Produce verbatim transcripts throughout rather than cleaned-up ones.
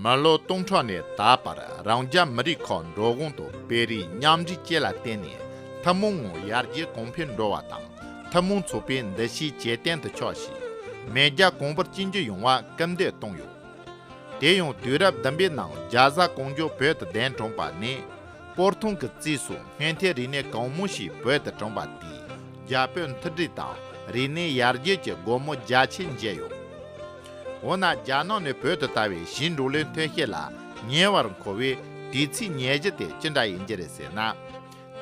མི་ལོ་སྟོང་ཕྲག་ནས་ད་བར་རང་རྒྱལ་མི་རིགས་ཁག་འགྲོ་གོང་དུ་སྤེལ་རེས་མཉམ་འབྲེལ་བཅས་ལ་བརྟེན་ནས་ཐུན་མོང་ངོས་ཡར་རྒྱས་གོང་འཕེལ་འགྲོ་བ་དང་། ཐུན་མོང་ཚོགས་པའི་འདུ་ཤེས་ཇེ་བརྟན་དུ་ཆགས་ཤིང་། མེས་རྒྱལ་གོང་བུར་གཅིག་གྱུར་ཡོང་བར་སྐུལ་འདེད་གཏོང་ཡོད། དེ་ཡང་དུས་རབས་བདུན་པའི་ནང་རྒྱ་བཟའ་ཀོང་ཇོ་བོད་དུ་གདན་དྲངས་པ་ནས། སྤོར་ཐོང་གི་རྩིས་སུ་སྔོན་ཐོན་རིག་གནས་གང་མང་ཞིག་བོད་དུ་དྲངས་པ་དེས་རྒྱ་བོད་མཐུན་སྒྲིལ་དང་རིག་གནས་ཡར་རྒྱས་ཀྱི་སྒོ་མོ་རྒྱ་ཆེར་འབྱེད་ཡོད། འོ་ན་རྒྱ་ནག་ནས་བོད་དུ་དར་བའི་ཞིང་འབྲོག་ལས་ཐོན་སྐྱེད་ལ་ཉེ་བར་མཁོ་བའི་དུས་ཚིགས་ཉེར་བཞི་དེ་ཅི་འདྲ་ཡིན་རྒྱུ་རེད་ཟེར་ན།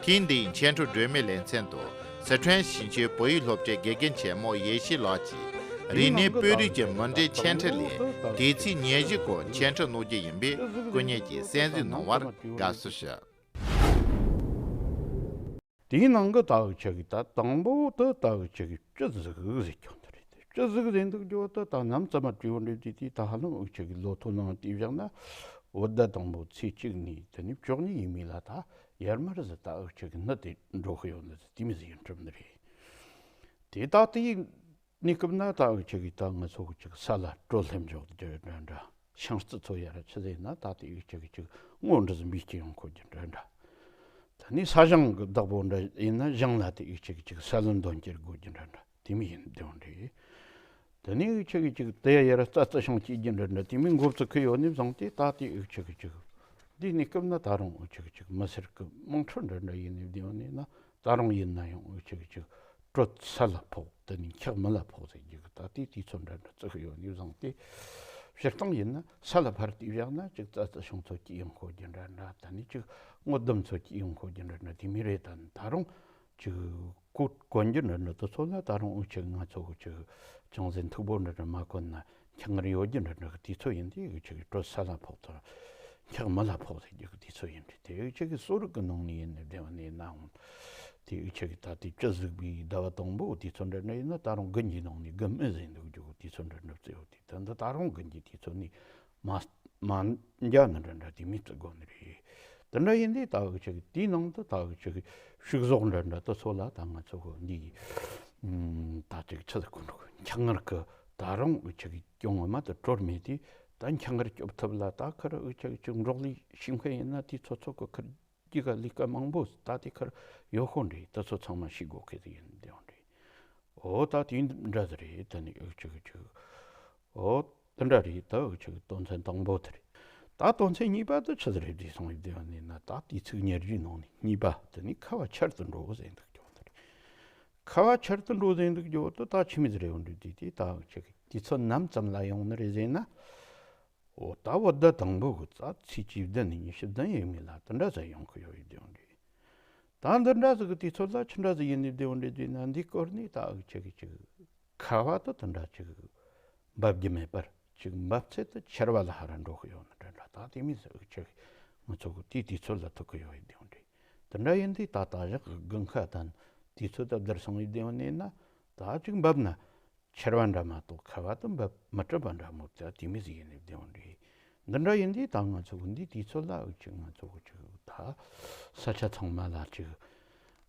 ཐེངས་འདིའི་འཆད་ཁྲིད་སྒྲོན་མེའི་ལེ་ཚན་དུ་སི་ཁྲོན་ཞིང་ཆེན་བོད་ཡིག་སློབ་གྲྭའི་དགེ་རྒན་ཆེན་མོ་ཡེ་ཤེས་ལགས་ཀྱིས་རིག་གནས་སྤེལ་རེས་ཀྱི་མུ་འབྲེལ་འཆད་ཁྲིད་ལས་དུས་ཚིགས་ཉེར་བཞི་སྐོར་འཆད་ཁྲིད་གནང་རྒྱུ་ཡིན་པས་སྐུ་ཉིད་ཀྱིས་གསན་གཟིགས་གནང་བར་དགའ་བསུ་ཞུ། དེའི་ནང་གི་ད་འུ་ཆ་གི་ད་དང་པོ་དེ་ད་འུ་ཆ་གི་སྤྱི་གཟུགས་ཟེར་རྒྱུ་དེ་རེད། སྤྱི་གཟུགས་ཟེར་འདུག་རྒྱུ་དེ་ད་ནམ་ཙམ་མ་བྲིས་པ་འདྲ་དེ་དེ་ད་ཧ་ལམ་འུ་ཆ་གི་ལོ་ཐོ་ནང་དེ་བཞག་ན་བོད་ཟླ་དང་པོ་ཚེས་གཅིག་ནས་དེ་ནས་བཅུ་གཉིས་ཡས་མས་ལ་ད་ཡར་མར་ཟིག་ད་འུ་ཆ་གི་སྣུ་དེ་འགྲོ་གི་ཡོད་ནི་དེ་མོ་ཟིག་ཡིན་གྲུབ་ནི་རེད། དེ་ད་དེ་གནས་སྐབས་ན་ད་འུ་ཆ་གི་ད་ང་ཚོ་གི་ཅིག་ས་ལ་དྲོད་ལྷན་འཇོག་རྒྱུ་འདྲ་འདྲ། ཤིང་རྩི་ཚོ་ཡར་ཆི་ཟེར་ན་ད་དེ་འུ་ཆ་གི་ཅིག་སྔོ་འདྲ་ཟིག་འབུས་ཀྱི་ཡོང་ཁོ་རྒྱུ་འདྲ་འདྲ། ད་ནི་ས་ཞིང་གི་བདག་པོ་འདྲ་ཡིན་ན་ཞིང་ལ་དེ་འུ་ཆ་གི་ཅིག་ས་ལུད་འདོན་རྒྱུ་དགོས་རྒྱུ་འདྲ་འདྲ་དེ་མོ་ཡིན་དེ་འོང་འདྲ། ད་ནི་འུ་ཆ་གི་ཅིག་དེ་ཡར་རྩྭ་རྩི་ཤིང་སྐྱེ་རྒྱུ་འདྲ་འདྲ་དེ་མོ་འགོ་བཙུགས་གི་ཡོད་ནི་བཟུང་སྟེ་ད་དེ་འུ་ཆ་གི་ཅིག་འདི་གནས་སྐབས་ན་ད་རུང་འུ་ཆ་གི་ཅིག་མི་སེར་གི་དམངས་ཁྲོད་འདྲ་འདྲ་ཡིན་ནི་དེ་འོང་ནི་ན། ད་རུང་ཡིན་ན་ཡང་འུ་ཆ་གི་ཅིག་དྲོད་ས་ལ་ཕོག་དེ་ནས་འཁྱག་མུ་ལ་ཕོག་ཟེར་རྒྱུ་གི་ད་དེ་དུས་ཚོད་འདྲ་འདྲ་བརྩི་གི་ཡོད་ནི་བཟུང་སྟེ། སྤྱིར་བཏང་ཡིན་ན་ས་ལ་ཕར་དེ་བཞག་ན་ཅིག་རྩྭ་རྩི་ཤིང་ཚོ་སྐྱེ་ཡོང་ཁོ་རྒྱུ་འདྲ་འདྲ། ད་ནི་ཅིག་སྔོ་ལྡུམ་ཚོ་སྐྱེ་ཡོང་ཁོ་རྒྱུ་འདྲ་འདྲ་དེ་མོ་རེད། ད་ད་རུང་ཅིག་གོ་གོན་རྒྱུ་འདྲ་འདྲ་དེ་ཚོ་ལ་ད་རུང་འུ་ཆ་གི་ང་ཚོ་གི་ཅིག་ཅུང་ཟད་མཐུག་པོ་འདྲ་འདྲ་མ་གོན་ན་འཁྱག་ངར་ཡོད་རྒྱུ་འདྲ་འདྲ་གི་དུས་ཚོད་ཡིན་དུས་འུ་ཆ་གི་དྲོད་ས་ལ་ཕོག་དང་འཁྱག་མུ་ལ་ཕོག་ཟེར་རྒྱུ་གི་དུས་ཚོད་ཡིན་དུས། དེ་འུ་ཆ་གི་གསོ་རིག་གི་ནང་ནས་ཡིན་ནི་བདེ་བ་ནས་ནའང་། དེ་འུ་ཆ་གི་ད་ལྟའི་སྤྱི་གཟུགས་པའི་ཟླ་བ་དང་པོ་དུས་ཚོད་འདྲ་འདྲ་ཡིན་ན་ད་རུང་དགུན་གྱི་ནང་ནས་དགུན་སྨད་ཟེར་འདུག་རྒྱུ་གི་དུས་ཚོད་འདྲ་འདྲ་བརྩི་ཡོད་དུས། ད་འདི་ད་རུང་དགུན་གྱི་དུས་ཚོད་ནས་མ་མ་འཇག་ནི་འདྲ་འདྲ་དེ་མོ་བརྩི་དགོས་ནི་རེད། དེ་འདྲ་ཡིན་དུས་ད་འུ་ཆ་གི་དེའི་ནང་དུ་ད་འུ་ཆ་གི་ཕྱུགས་ཟོག་འདྲ་འདྲ་དེ་ཚོ་ལ་ད་ང་ཚོ་གི་འདི་ད་ཅིག་ཆི་ཟིག་གོ་འགྲོ་འཁྱག་ངར་གི་ད་རུང་འུ་ཆ་གི་གྱོང་ངོ་མ་དུ་དྲོད་མེད་དུས། ད་འཁྱག་ངར་སྐྱོབ་ཐབས་ལ་ད་ཁར་འུ་ཆ་གི་ཅིག་འབྲོག་ལས་ཤེས་མཁན་ཡིན་ན་དེ་ཚོ་ཚོ་གི་ཁར་སྐྱེད་ཀ་ལས་ཀ་མང་པོ་ད་དེ་ཁར་ཡོད་ཁོ་འདྲ། ད་ཚོ་ཚང་མ་ཤེས་དགོས་ཁེ་ཡིན་དེ་འོང་འདྲ། འོ་ད་དེ་འདྲ་རེད། ད་ནི་འུ་ཆ་གི་ཅིག་འོ་དེ་འདྲ་རེད། ད་འུ་ཆ་གི་དོན་ཚན་དང་པོ་དེ་རེད། ད་དོན་ཚན་གཉིས་པ་དེ་ཆི་ཟིག་རེད་དེ་སོང་ཡོད་དེ་ཡོད་ནི་ན། ད་དུས་ཚིགས་ཉེར་བཞི་ནང་ནས་གཉིས་པ་དེ་ནི་ཁ་བ་ཆར་དུ་འགྲོ་ཟེར་འདུག་ཀྱང་དེ་རེད། ཁ་བ་ཆར་དུ་འགྲོ་ཟེར་འདུག་རྒྱུ་དེ་ད་ཆི་མོ་ཟིག་རེད་འོང་འདྲ་དེ་དེ་ད་འུ་ཆ་གི་དུས་ཚོད་ནམ་ཙམ་ལ་ཡོང་ནི་རེད་ཟེར་ན། འོ་ད་བོད་ཟླ་དང་པོ་གི་རྩ་ཚེས་བཅུ་བདུན་ནས་ཉི་ཤུ་བདུན་ཡས་མས་ལ་དེ་འདྲ་ཟིག་ཡོང་གི་ཡོད་ཡོད་དེ་འོང་འདྲ། ད་འདི་འདྲ་ཟིག་གི་དུས་ཚོད་ལ་ཆི་འདྲ་ཟིག་ཡིན་ནི་བདེ་བོ་འདྲ་བཟླས་ན། འདི་སྐོར་ནས་ད་འུ་ཆ་གི་ཅིག་ཁ་བ་དེ་དེ་འདྲ་ཅིག་འབབ་རྒྱུ་མེད་པར་ཅིག་འབབ་ཚད་དེ་ཆར་བ་ལ་ཧ་ར་འགྲོ་གི་ཡོད་ནི་འདྲ་འདྲ། ད་དེ་མོ་ཟིག་འུ་ཆ་གི་ང་ཚོ་གི་དེའི་དུས་ཚོད་ལ་ཐུག་གི་ཡོད་ཡོད་དེ་འོང་འདྲ། དེ་འདྲ་ཡིན་དུས་ད་ད་ཞག་གི་དགུན་ཁ་དང་དུས་ཚོད་ད་བསྡུར་སོང་ཡོད་དེ་འོང་ནི་ན། ད་ཅིག་འབབ་ན། ཆར་བ་འདྲ་མ་གཏོགས་ཁ་བ་དུ་འབབ་མི་སྲིད་པ་འདྲ་མོ་ད་དེ་མོ་ཟིག་ཡིན་ནི་བདེ་བོ་འདྲ། འདི་འདྲ་ཡིན་དུས་ད་ང་ཚོ་གི་འདི་དུས་ཚོད་ལ་འུ་ཆ་ང་ཚོ་གི་ཅིག་ད་ས་ཆ་ཚང་མ་ལ་ཅིག་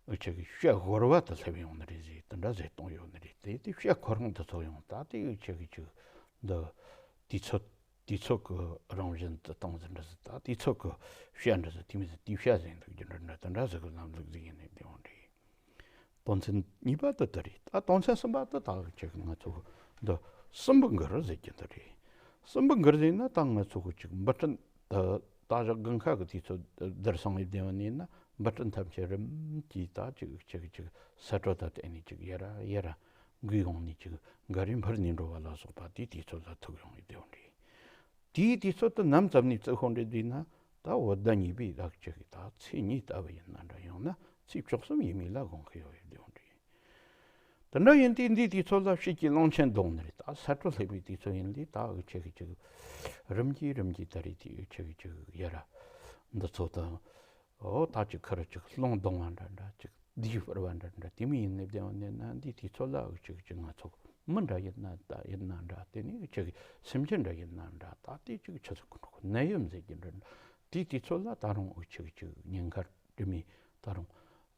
འུ་ཆ་གི་བྱ་འགོར་བ་དུ་སླེབས་ཡོང་ནི་རེད་ཟེར་དེ་འདྲ་ཟེར་གཏོང་ཡོད་ནི་རེད། དེ་དུས་བྱ་ཁོ་རང་དུ་ཚོ་ཡོང་ད་དེ་འུ་ཆ་གི་ཅིག་འདི་དུས་ཚོད་དུས་ཚོད་གི་རང་བཞིན་དུ་བཏང་ཟིན་འདྲ་ཟེར། ད་དུས་ཚོད་གི་བྱ་འདྲ་ཟེར་དེ་མོ་ཟེར་དུས་བྱ་ཟེར་འདུག་རྒྱུ་འདྲ་འདྲ་དེ་འདྲ་ཟེར་གི་ལམ་ལུགས་ཟིག་ཡིན་ནི་བདེ་བོ་འདྲ། དོན་ཚན་གཉིས་པ་དེ་དེ་རེད། ད་དོན་ཚན་གསུམ་པ་དེ་ད་འུ་ཆ་གི་ང་ཚོ་འདི་སྲིན་འབུ་འགུལ་ཟེར་རྒྱུ་འདི་རེད། སྲིན་འབུ་འགུལ་ཟེར་ན་ད་ང་ཚོ་གི་ཅིག་འབུ་སྲིན་དེ་ད་ཞག་དགུན་ཁ་གི་དུས་ཚོད་བསྡུར་སོང་ཡོད་དེ་བ་ནས་ན། འབུ་སྲིན་ཐམས་ཅད་རིམ་གྱིས་ད་ཅིག་ཅིག་ཅིག་ས་དྲོད་ད་བརྟེན་ནས་ཅིག་ཡར་ར་ཡར་ར་འགུལ་ཡོང་ནས་ཅིག་འགའ་རེ་འཕུར་ནས་འགྲོ་བ་ལ་སོགས་པ་དེའི་དུས་ཚོད་ལ་ཐུག་ཡོང་ཡོད་དེ་བ་འདྲ། དེའི་དུས་ཚོད་དུ་ནམ་ཙམ་ནས་བརྩི་ཤོག་འདྲ་བཟླས་ན། ད་བོད་ཟླ་གཉིས་པའི་ཟླ་གཅིག་གི་ད་ཚེས་གཉིས་ལྟ་བུ་ཡིན་ན་འདྲ། ཡང་ན་ཚེས་བཅུ་གསུམ་ཡས་མས་ལ་དགོངས་ཀྱི་ཡོད་ཡོད་དེ་འདྲ། དེ་འདྲ་ཡིན་དུས་འདིའི་དུས་ཚོད་ལ་དཔྱིད་ཀྱི་གླང་ཆེན་གདོང་ནི་རེད། ད་ས་དྲོད་སླེབས་པའི་དུས་ཚོད་ཡིན་དུས་ད་འུ་ཆ་གི་ཅིག་རིམ་གྱིས་རིམ་གྱིས་ད་རེས་དེ་འུ་ཆ་གི་ཅིག་ཡར་ར་འདི་ཚོ་དང་། འོ་ད་ཅིག་ཁར་ཅིག་རླུང་གདུང་བ་འདྲ་འདྲ་ཅིག་བདུད་ཕུར་བ་འདྲ་འདྲ་དེ་མོ་ཡིན་ནི་བདེ་བ་ནས་ན། འདིའི་དུས་ཚོད་ལ་འུ་ཆ་གི་ཅིག་ང་ཚོ་མི་འདྲ་ཡིན་ན་ད་ཡིན་ན་འདྲ། དེ་ནས་འུ་ཆ་གི་སེམས་ཅན་འདྲ་ཡིན་ན་འདྲ། ད་དེ་ཅིག་ཆུ་ཚོད་ཀྱི་འགྲོ་ནད་ཡམས་ཟེར་གྱི་འདྲ་འདྲ། དེའི་དུས་ཚོད་ལ་ད་རུང་འུ་ཆ་གི་ཅིག་ཉེན་ཁ་དྲི་མེད་ད་རུང་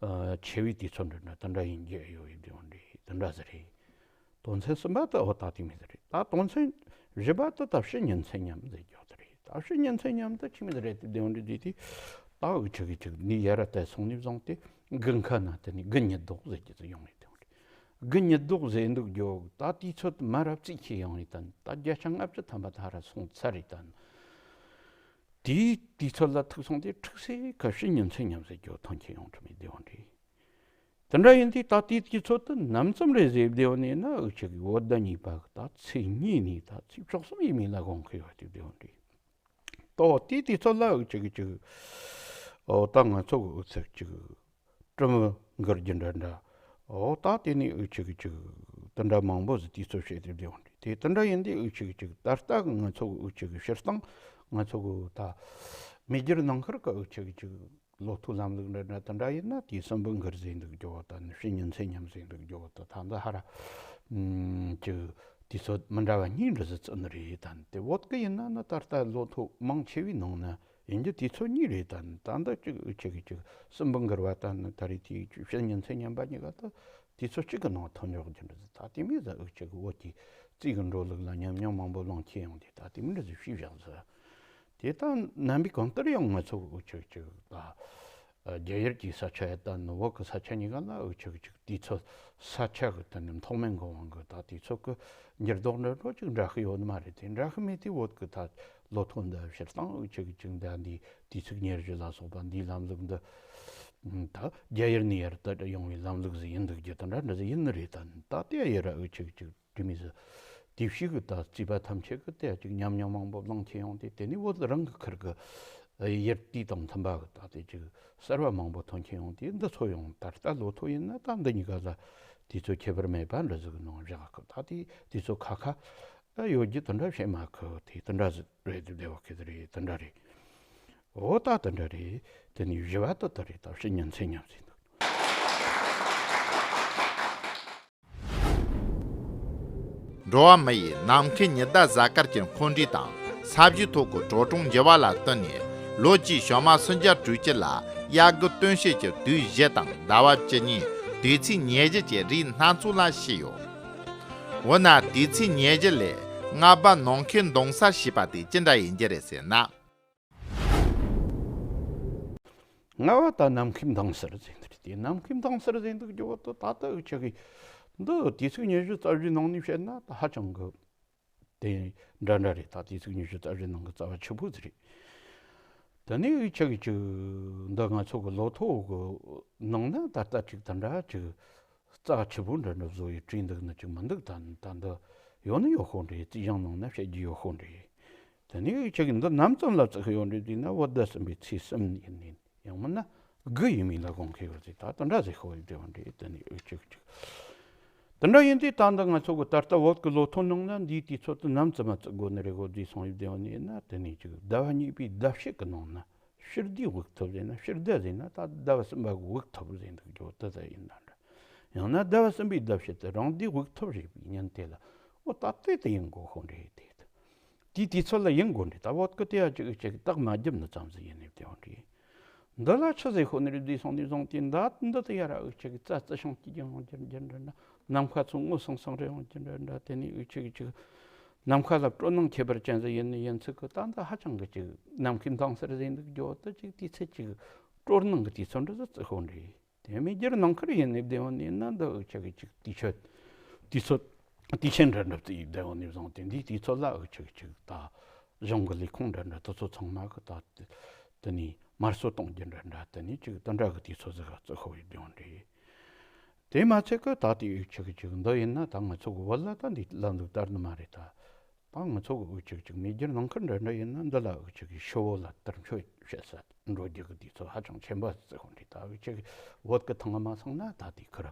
ཨ་ཆེ་བའི་དུས་ཚོད་འདྲ་འདྲ་དེ་འདྲ་ཡིན་གྱི་ཡོད་ཡོད་དེ་འོང་འདྲ་དེ་འདྲ་ཟེར་རེད། དོན་ཚན་གསུམ་པ་དེ་འོ་ད་དེ་མོ་ཟིག་རེད། ད་དོན་ཚན་བཞི་པ་དེ་ད་ཕྱི་ཉིན་མཚན་ཉམས་ཟེར་རྒྱུ་དེ་རེད། ད་ཕྱི་ཉིན་མཚན་མཉམ་དུ་ཆི་མོ་རེད་དེ་བདེ་བ་འདྲ་དེ་དེ་ད་འུ་ཅག་གི་ཅིག་ནི་ཡར་ར་དེ་སོང་ནས་བཟུང་སྟེ་དགུན་ཁ་ན་དེ་ནི་དགུན་ཉི་ལྡོག་ཟེར་གྱི་ཚོ་ཡོང་རེད་དེ། དགུན་ཉི་ལྡོག་ཟེར་འདུག་རྒྱོ། ད་དུས་ཚོད་མ་རབས་རྩིས་ཁྱེར་ཡོང་རེད་དམ། ད་བརྒྱ་ཆ་ལྔ་བཅུ་ཐམ་པ་ད་ར་སོང་ཚར་རེད་དམ། དེའི་དུས་ཚོད་ལ་ཐུག་སོང་དེ་འཁྲུག་སའི་ཁ་ཕྱི་ཉིན་མཚན་མཉམ་ཟེར་རྒྱོ་ཐོན་ཁྱེར་ཡོང་ཐུབ་མེད་བདེ་བ་འདྲ། དེ་འདྲ་ཡིན་དུས་ད་དེའི་དུས་ཚོད་དུ་ནམ་ཙམ་རེད་ཟེར་བདེ་བ་ནས་ན་འུ་ཅག་གི་བོད་ཟླ་གཉིས་པ་གི་ད་ཚེས་གཉིས་ནས་ད་ཚེས་བཅུ་གསུམ་ཡིན་མིན་ལ་དགོངས་ཁེལ་བ་དེ་བདེ་བ་འདྲ། ཏོ་དེའི་དུས་ཚོད་ལ་འུ་ཅག་གི་ཅིག་ཨོ་ད་ང་ཚོ་གི་འུ་ཚོ་ཅིག་སྤྲིན་མི་འགུལ་རྒྱུ་འདྲ་འདྲ། ཨོ་ད་དེ་ནས་འུ་ཅག་གི་ཅིག་དེ་འདྲ་མང་པོ་ཟིག་དུས་ཚོད་བཤད་དེ་བདེ་བ་འདྲ། དེ་དེ་འདྲ་ཡིན་དུས་འུ་ཅག་གི་ཅིག་ད་ལྟ་གི་ང་ཚོ་གི་འུ་ཅག་གི་སྤྱིར་བཏང་ང་ཚོ་གི་ད་མི་སྒེར་ནང་ཁུལ་གི་འུ་ཅག་གི་ཅིག་ལོ་ཐོ་ལམ་ལུགས་འདྲ་འདྲ་དེ་འདྲ་ཡིན་ན་དེའི་སྲིན་བུ་འགུལ་ཟེར་འདུག་རྒྱོ་དང་ཕྱི་ཉིན་མཚན་མཉམ་ཟེར་འདུག་རྒྱོ་དང་ད་ལྟ་ཧ་ར་ཅིག་དུས་ཚོད་མི་འདྲ་བ་གཉིས་འདྲ་ཟིག་བརྩི་ནི་རེད་དམ། དེ་བོད་གི་ཡིན་ན་ནི་ད་ལྟ་ལོ་ཐོ་མང་ཆེ་བའི་ནང་ན་ཡིན་རྒྱུ་དུས་ཚོད་གཉིས་རེད་དམ། ད་ལྟ་ཅིག་འུ་ཅག་གི་ཅིག་སྲིན་བུ་འགུལ་བ་དང་ནི་ད་རེས་དེའི་ཕྱི་ཉིན་མཚན་མཉམ་པ་གཉིས་ཀ་ད་དུས་ཚོད་གཅིག་གི་ནང་ཐོན་འཇོག་རྒྱུ་འདྲ་ཟིག་ད་དེ་མིན་ཟིག་འུ་ཅག་གི་བོད་ཀྱི་རྩིས་གི་འགྲོ་ལུགས་ལ་ཉམས་མྱོང་མང་པོ་བླངས་ཁྱེར་ཡོང་དུས་ད་དེ་མིན་འདྲ་ཟིག་ཤེས་བཞག་ཟིག་དེ་ལྟར་རྣམ་པའི་གང་ལྟར་ཡང་ང་ཚོ་འུ་ཅག་ཅིག་ད་རྒྱ་ཡུལ་གྱི་ས་ཆ་ཡ་ད་ནི་བོད་ཀྱི་ས་ཆ་གཉིས་ཀ་ལ་འུ་ཅག་ཅིག་དུས་ཚོད་ས་ཆ་གི་དེ་ནི་མཐོ་དམན་གི་དབང་གིས་ད་དུས་ཚོད་ཀྱི་འགྱུར་ལྡོག་འདྲ་འགྲོ་ཅིག་འདྲ་གི་ཡོད་ནི་མ་རེད། དེ་འདྲ་གི་མེད་དུས་བོད་ཀྱི་ད་ལོ་ཐོ་འདི་སྤྱིར་བཏང་འུ་ཅག་ཅིག་འདི་འདི་དུས་ཚིགས་ཉེར་བཞི་ལ་སོགས་པ་འདིའི་ལམ་ལུགས་འདི་ད་རྒྱ་ཡུལ་ནས་ཡར་དུ་ཡོང་བའི་ལམ་ལུགས་ཟིག་ཡིན་འདུག་རྒྱུ་དེ་འདྲ་འདྲ་ཟིག་ཡིན་ནི་རེད། ད་ད་ལྟ་ཡ་ཡུལ་ར་འུ་ཅག་ཅིག་དེ་མི་ཟེར། དེ་ཞིག་གི་ད་རྩིས་པ་ཐམས་ཅད་ཀྱི་དེ་ཅིག་ཉམས་མྱོང་མང་པོ་བླངས་ཁྱེར་ཡོང་དུས་དེ་ནི་བོད་རང་གི་ཁུལ་གྱི་ཡུལ་དུས་དང་མཐུན་པ་གི་ད་དེ་ཅིག་གསར་བ་མང་པོ་ཐོན་ཁྱེར་ཡོང་དུས་འདི་ཚོ་ཡང་ད་ལྟ་ལོ་ཐོ་ཡིན་ན་ད་འདི་གཉིས་ཀ་ལ་དུས་ཚོད་ཁྱད་པར་མེད་པ་འདྲ་ཟིག་གི་ནང་བཞག་གི་ད་དེ་དུས་ཚོད་ཁ་ཁ་ཡོད་རྒྱུ་དེ་འདྲ་བཤད་མ་གི་དེ་དེ་འདྲ་ཟིག་རེད་དེ་བདེ་བ་གི་དེ་རེད་དེ་འདྲ་རེད། འོ་ད་དེ་འདྲ་རེད། དེ་ནི་བཞི་བ་དེ་དེ་རེད། ད་ཕྱི་ཉིན་མཚན་མཉམ་ཟེར་འདུག་འགྲོ་བ་མི་ཡི་ནམ་མཁའི་ཉི་ཟླ་གཟའ་སྐར་གྱི་འཁོར་འགྲོས་དང་ས་བཞིའི་ཐོག་གི་དྲོ་གྲོང་འགྱུར་བ་ལ་བསྟུན་ནས་ལོ་གཅིག་ཞག་མ་སུམ་བརྒྱ་དྲུག་ཅུ་ལ་དབྱར་དགུན་སྟོན་དཔྱིད་ཀྱི་དུས་བཞི་དང་ཟླ་བ་བཅུ་གཉིས་དུས་ཚིགས་ཉེར་བཞི་བཅས་རིགས་སྣ་ཚོགས་ལ་ཕྱེ་ཡོད། འོ་ན་དུས་ཚིགས་ཉེར་བཞི་ལས་ལྔ་པ་ནམ་མཁའི་ཟླ་གསར་ཞེས་པ་དེ་ཅི་འདྲ་ཡིན་རྒྱུ་རེད་ཟེར་ན། ལྔ་བ་ད་ནམ་མཁའི་ཟླ་གསར་ཟེར་འདུག་དེ་ནམ་མཁའི་ཟླ་གསར་ཟེར་འདུག་རྒྱུ་བོ་དེ་ད་ལྟ་འུ་ཅག་གི་འདི་དུས་ཚིགས་ཉི་ཤུ་རྩ་བཞིའི་ནང་ནས་བཤད་ན་ད་ཧ་ཅང་གི་དེ་འདྲ་འདྲ་རེད། ད་དུས་ཚིགས་ཉི་ཤུ་རྩ་བཞིའི་ནང་གི་རྩ་བ་ཆེ་པོ་ཟིག་རེད། དེ་ནས་འུ་ཅག་གི་ཅིག་འདི་ང་ཚོ་གི་ལོ་ཐོ་གི་ནང་ན་ད་ལྟ་ཅིག་དེ་འདྲ་ཅིག་རྩ་ཆེ་པོ་འདྲ་འདྲ་བཟོ་ཡི་བྲིས་འདུག་ནི་ཅིག་མི་འདུག་ད་ད་འདི་ཡོད་ནི་ཡོད་ཤོག་འདྲ། རྩིས་གཞུང་ནང་ན་བཤད་རྒྱུ་ཡོད་ཤོག་འདྲ། དེ་ནས་ཁྱེད་ཀྱིས་འདི་ནམ་ཙམ་ལ་བརྩི་གི་ཡོད་རེད་ཟེར་ན། བོད་ཟླ་གསུམ་པའི་ཚེས་གསུམ་ཡིན་ནི་ཡང་མིན་ན་དགུ་ཡིན་མིན་ལ་དགོངས་ཀྱི་ཡོད་ཟེར། ད་དེ་འདྲ་ཟེར་ཤོག་ཡོད་དེ་འོང་འདྲ། དེ་ནས་འུ་ཅག་ཅིག་དེ་འདྲ་ཡིན་དུས་ད་འདི་ང་ཚོ་གི་ད་ལྟ་བོད་ཀྱི་ལོ་ཐོ་ནང་ན་འདིའི་དུས་ཚོད་དུ་ནམ་ཙམ་མ་བརྩི་དགོས་ནི་རེད་གོ་ཟེར་སོང་ཡོད་དེ་འོང་ནི་ཡིན་ན། དེ་ནས་ཅིག་ཟླ་བ་གཉིས་པའི་ཟླ་ཕྱེད་ཀྱི་ནང་ན་ཕྱི་ཟླའི་དབུགས་ཐུབ་ཟེར་ན། ཕྱི་ཟླ་ཟེར་ན་ད་ཟླ་བ་གསུམ་པ་གི་དབུགས་ཐུབ་ཟེར་འདུག་རྒྱུ་དེ་ད་ཡིན་ན་འདྲ། ཡང་ན་ཟླ་བ་གསུམ་པའི་ཟླ་ཕྱེད་དུ་རང་ཟླའི་དབུགས་ཐུབ་རེད་པའི་ཉིན་དེ་ལ་འོ་ད་དེ་དེ་ཡིན་དགོས་ཤོག་འདྲ་ཡོད་དེ། དེའི་དུས་ཚོད་ལ་ཡིན་དགོས་འདྲ། ད་བོད་ཀྱི་དེ་ཡ་ཅིག་ཅིག་རྟགས་མ་བརྒྱབ་ནི་ཙམ་ཟིག་ཡིན་ནི་དེ་འོང་འདྲ། འདི་ལ་ཆི་ཟེར་ཤོག་ནི་རེད་ཟེར་སོང་ནས་བཟུང་སྟེ་ད་འདི་དེ་ཡ་ར་འུ་ཅག་གི་རྩ་རྩི་ཤིང་གཅིག་ཀྱང་ཡོང་རྒྱུ་འདྲ་འདྲ། ནམ་མཁའ་ཚོ་སྔོ་སང་སང་རེ་ཡོང་རྒྱུ་འདྲ་འདྲ། དེ་ནས་འུ་ཅག་གི་ཅིག་ནམ་མཁའ་ལ་སྤྲོ་སྣང་ཁྱད་པར་ཅན་ཟིག་ཡིན་ནི་ཡིན་ཚུལ་གི་ད་འདི་ཧ་ཅང་གི་ཅིག་ནམ་མཁའི་མདངས་སེར་ཟིག་འདུག་རྒྱུ་བོ་དེ་ཅིག་དུས་ཚོད་ཅིག་སྤྲོ་སྣང་གི་དུས་ཚོད་འདྲ་ཟིག་བརྩི་ཤོག་འདྲ། དེ་མི་སྒེར་ནང་ཁུལ་ཡིན་ནི་བདེ་བ་ནི་ན་འདི་འུ་ཅག་གི་ཅིག་དུས་ཚོད་དུས་ཚོད་དུས་ཆེན་འདྲ་འདྲ་བརྩི་ཡི་བདེ་བ་ནི་བཟུང་སྟེ་འདིའི་དུས་ཚོད་ལ་འུ་ཅག་གི་ཅིག་ད་གཞུང་གི་ལས་ཁུངས་འདྲ་འདྲ་དེ་ཚོ་ཚང་མ་གི་ད་དེ་ནས་དམར་གསོད་གཏོང་རྒྱུ་འདྲ་འདྲ། དེ་ནས་ཅིག་དེ་འདྲ་གི་དུས་ཚོད་ཟིག་ག་བརྩི་ཤོག་ཡི་བདེ་བ་འདྲ་ཡི། དེ་མ་ཚད་གི་ད་དེ་འུ་ཅག་གི་ཅིག་འདི་ཡིན་ན་ད་ང་ཚོ་གི་བོད་ལ་ད་འདི་ལམ་ལུགས་ལྟར་ནི་མ་རེད་ད། ད་ང་ཚོ་གི་འུ་ཅག་ཅིག་མི་སྒེར་ནང་ཁུལ་འདྲ་འདྲ་ཡིན་ན་འདི་ལ་འུ་ཅག་གི་ཤི་བོ་ལ་དུར་མཆོད་བྱེད་ས་འགྲོ་རྒྱུ་གི་དུས་ཚོད་ཧ་ཅང་ཆེན་པོ་བརྩི་ཤོག་འདྲ། ད་འུ་ཅག་གི་བོད་གི་ཐང་མ་སོང་ན་ད་དེ་ཁུར་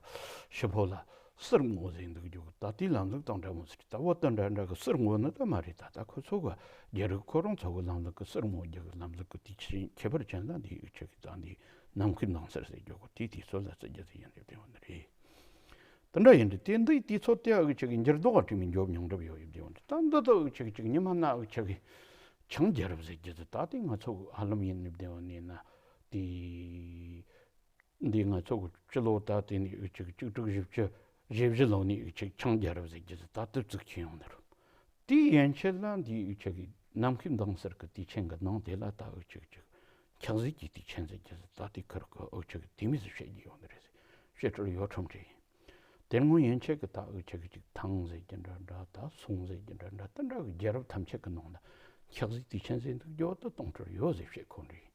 ཤི་བོ་ལ་གསུར་བསྔོ་ཟེར་འདུག་རྒྱུ་གི་ད་དེའི་ལམ་ལུགས་དང་འདྲ་མོ་ཟེར། ད་བོད་དུ་འདྲ་འདྲ་གི་གསུར་བསྔོ་ནི་ད་མ་རེད། ད་ད་ཁོ་ཚོ་གི་རྒྱལ་རིགས་ཁོ་རང་ཚོ་གི་ལམ་ལུགས་གི་གསུར་བསྔོ་རྒྱུ་གི་ལམ་ལུགས་གི་དུས་ཆེན་ཁྱད་པར་ཅན་ལ་འདི་འུ་ཅག་གི་ད་འདི་ནམ་མཁའི་མདངས་སེར་ཟེར་རྒྱུ་གི་དེའི་དུས་ཚོད་ལ་བརྩི་རྒྱུ་ཟེར་ཡིན་རེད་བདེ་བ་ནི་རེད། དེ་འདྲ་ཡིན་དུས་དེ་འདིའི་དུས་ཚོད་དེ་འུ་ཅག་གི་འགྱུར་ལྡོག་ག་དྲི་མི་འཇོབ་མྱོང་གྲབས་ཡོད་ཡོད་དེ་འོང་དུས་ད་འདི་ད་འུ་ཅག་གི་ཅིག་ཉི་མ་ན་འུ་ཅག་གི་ཆང་རྒྱལ་རབས་ཟེར་རྒྱུ་དེ་ད་དེ་ང་ཚོ་ཧ་ལམ་ཡིན་ནི་བདེ་བ་ནི་ན་དེ་འདི་ང་ཚོ་གི་སྤྱི་ལོ་ད་དེ་ནི་འུ་ཅག་གི་བཅུ་དྲུག་བཞི་བཅུ་ཞེ་བཞི་ལོ་ནི་འུ་ཅག་ཆང་རྒྱལ་རབས་ཟེར་རྒྱུ་དེ་ད་དུ་བཙུགས་ཁྱེར་ཡོང་ནི་རེད། དེའི་ཡན་ཆད་ལ་འདི་འུ་ཅག་གི་ ནམ་མཁའི་མདངས་ཟེར་གི་དུས་ཆེན་གི་ནང་དེ་ལ་ད་འུ་ཅག་ཅིག་འཁྱག་ཟས་ཀྱི་དུས་ཆེན་ཟེར་གྱི་ཟེར། ད་དེ་ཁུར་གི་འུ་ཅག་གི་དེ་མོ་ཟིག་བཤད་རྒྱུ་ཡོད་ནི་རེད་ཟེར། བཤད་སྲོལ་ཡོད་ཁྲོམ་རེད། དེ་སྔོན་ཡན་ཆད་ཀྱི་ད་འུ་ཅག་གི་ཅིག་ཐང་ཟེར་གྱི་འདྲ་འདྲ། ད་སོང་ཟེར་གྱི་འདྲ་འདྲ། དེ་འདྲ་གི་རྒྱལ་རབས་ཐམས་ཅད་ཀྱི་ནང་ལ་འཁྱག་ཟས་དུས་ཆེན་ཟེར་འདུག་རྒྱུ་དེ་གཏོང་སྲོལ་ཡོད་ཟེར་བཤད་ཁོ་རེད།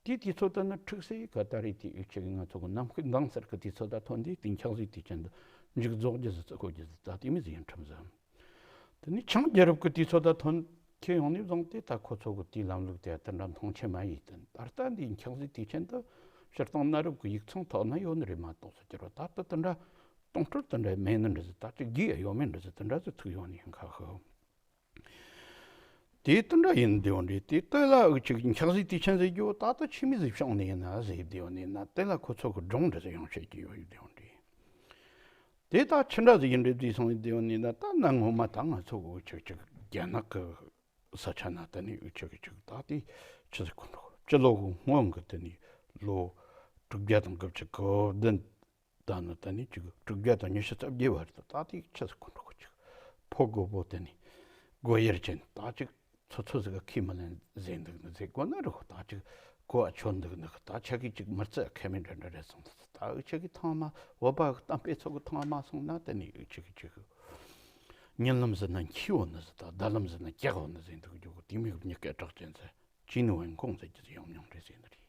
དེ་དུས་ཚོད་ད་ནི་འཁྲུག་སའི་ག་ད་རེད། དེ་འུ་ཅག་གི་ང་ཚོ་གི་ནམ་མཁའི་མདངས་ཟེར་གི་དུས་ཚོད་ད་ཐོན་དུས་དེ་འཁྱག་ཟས་དུས་ཆེན་དུ་མཇུག་རྫོགས་རྒྱུ་ཟེར། བརྩི་དགོས་རྒྱུ་ཟེར། ད་དེ་མོ་ཟིག་ཡིན་ཁྲོམ་ཟེར། དེ་ནས་ཆིང་རྒྱལ་རབས་ཀྱི་དུས་ཚོད་ད་ཐོན་ཁྱེད་ཡོང་ནས་བཟུང་སྟེ་ད་ཁོ་ཚོ་གི་དེའི་ལམ་ལུགས་དེ་དེ་འདྲ་མཐོང་ཆེན་མ་ཡིན། དེ་ད་ལྟ་འདིའི་འཁྱག་ཟས་དུས་ཆེན་དུ་སྤྱིར་བཏང་གནའ་རབས་ཀྱི་ཡིག་ཚང་ཐོག་ན་ཡོད་ནི་རེད་མ་གཏོགས་སུ་གྱུར་བ་ད་ལྟ་དེ་འདྲ་གཏོང་སྲོལ་དེ་འདྲ་མེད་ནི་འདྲ་ཟིག། ད་ཅིག་རྒྱུས་ཡོད་མེད་འདྲ་ཟིག་དེ་འདྲ་ཟིག་ཐུག་ཡོང་ནི་ཡིན་ཁ་ཤས། དེ་དེ་འདྲ་ཡིན་བསྡད་ཡོད་རེད། དེ་ལྟ་ལ་འུ་ཅག་འཁྱག་ཟས་དུས་ཆེན་ཟེར་རྒྱུ་ད་ལྟ་ཆི་མོ་ཟིག་བྱུང་ནི་ཡིན་ན་ཟེར་བསྡད་ཡོད་ནི་ན། དེ་ལ་ཁོ་ཚོ་གི་སྒྲུང་འདྲ་ཟིག་ཡང་བཤད་ཀྱི་ཡོད་ཡོད་བསྡད་ཡོད་རེད། དེ་ད་ཆི་འདྲ་ཟིག་ཡིན་རེད་བཟླས་སོང་བསྡད་ཡོད་ནི་ན། ད་ན་ངོ་མ་ད་ང་ཚོ་འུ་ཅག་ཅིག་རྒྱ་ནག་གི་ས་ཆ་ན་དེ་ནས་འུ་ཅག་གི་ཅིག་ད་དེ་ཆི་ཟིག་ཁོ་འགྲོ་སྤྱི་ལོ་གི་སྔོན་གི་དེ་ནས་ལོ་དྲུག་བརྒྱ་དང་དགུ་བཅུ་གོ་བདུན། ད་ནི་ད་ནི་ཅིག་དྲུག་བརྒྱ་དང་ཉི་ཤུ་རྩ་བརྒྱད་བར་དུ་ད་དེ་ཆི་ཟིག་ཁོ་འགྲོ་གི་ཅིག་ཕོ་རྒོད་པོ་དེ་ནི་སྒོ་དབྱེར་ཅན་ད་ཅིག་ཚོ་ཚོ་ཟིག་གི་ཁས་མི་ལེན་ཟེར་འདུག་ནི་ཟེར་དགོས་ན་རུ། ད་ཅིག་གོ་བ་ཆོད་འདུག་ནི་ད་ཆ་གི་ཅིག་མི་རྩི་ཁས་མེད་འདྲ་འདྲ་རེད་སོང་། ད་འུ་ཅག་གི་ཐང་མ་བོད་པ་གི་གཏམ་དཔེ་ཚོ་གི་ཐང་མ་སོང་ན་དེ་ནི་འུ་ཅག་གི་ཅིག་ཉིན་ལམ་ཟིན་ན་འཁྱིལ་འོ་ནི་ཟིག་ད་ཟླ་ལམ་ཟིན་ན་འཁྱག་འོ་ནི་ཟེར་འདུག་རྒྱུ་གི་དེ་མོ་གི་མྱི་སྐད་གྲགས་ཅན་ཟེར། ཅིན་ཝན་ཀོང་ཟེར་གྱི་ཡོང་མྱོང་རེད་ཟེར་ནི་རེད།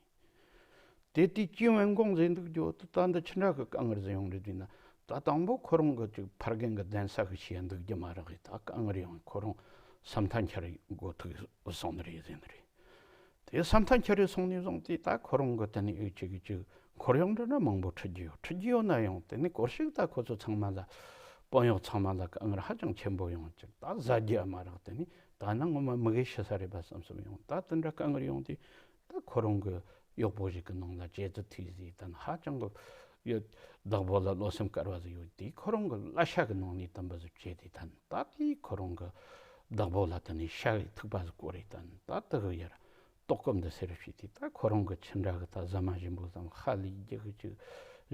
དེ་དུས་ཅིན་ཝན་ཀོང་ཟེར་འདུག་རྒྱུ་དེ་ད་འདི་ཆི་འདྲ་གི་དཀའ་ངལ་ཟིག་ཡོང་རེད་ཟེར་ན། ད་དང་པོ་ཁོ་རང་གི་ཅིག་ཕ་རྒན་གི་གདན་ས་གི་ཞིག་འདུག་རྒྱུ་མ་རག་གི་ད་དཀའ་ངལ་ཡོང་། ཁོ་རང་ས་མཐའ་འཁྱེར་འགོ་ཐུག་སོང་ནི་རེད་ཟེར་ནི་རེད། དེ་ས་མཐའ་འཁྱེར་རེ་སོང་ནས་བཟུང་སྟེ་ད་ཁོ་རང་གི་དེ་ནས་འུ་ཅག་གི་ཅིག་འཁོར་གཡོག་འདྲ་འདྲ་མང་པོ་ཁྲིད་རྒྱུ་ཡོད། ཁྲིད་རྒྱུ་ཡོད་ན་ཡང་དེ་ནས་སྐོར་ཞིག་ད་ཁོ་ཚོ་ཚང་མ་ལ་དཔོན་གཡོག་ཚང་མ་ལ་དཀའ་ངལ་ཧ་ཅང་ཆེན་པོ་ཡོང་། ཅིག་ད་ཟ་རྒྱུ་ཡང་མ་རག་དེ་ནས་ད་ནི་ངོ་མ་མི་དགེ་ཤི་ས་རེད་པ་བསམ་བསམ་ཡོང་། ད་དེ་འདྲ་དཀའ་ངལ་ཡོང་དུས་ད་ཁོ་རང་གི་གཡོག་པོ་ཞིག་གི་ནང་ལ་ཅེ་ཙི་ཐི་ཟེར། ད་ནི་ཧ་ཅང་གི་ཡོད། བདག་པོ་ལ་བློ་སེམས་དཀར་བ་ཟིག་ཡོད་དེ། ཁོ་རང་གི་གླ་ཆ་གི་ནང་ནས་དམ་པ་ཟིག་བྱས་ཏེ། ད་ནི་ད་དེ་ཁོ་རང་གི་བདག་པོ་ལ་དེ་ནས་ཤ་གི་ཐུག་པ་ཟིག་བསྐོར་རེ། ད་ནི་ད་དེ་གི་ཡར་ལྟོགས་སྐོམ་འདི་སེལ་བྱས་ཏེ། ད་ཁོ་རང་གི་ཁྱིམ་འདྲ་གི་ད་ཟ་མ་ཞིམ་པོ་ཟིག་ཧ་ལས་རྒྱུ་གི་ཅིག་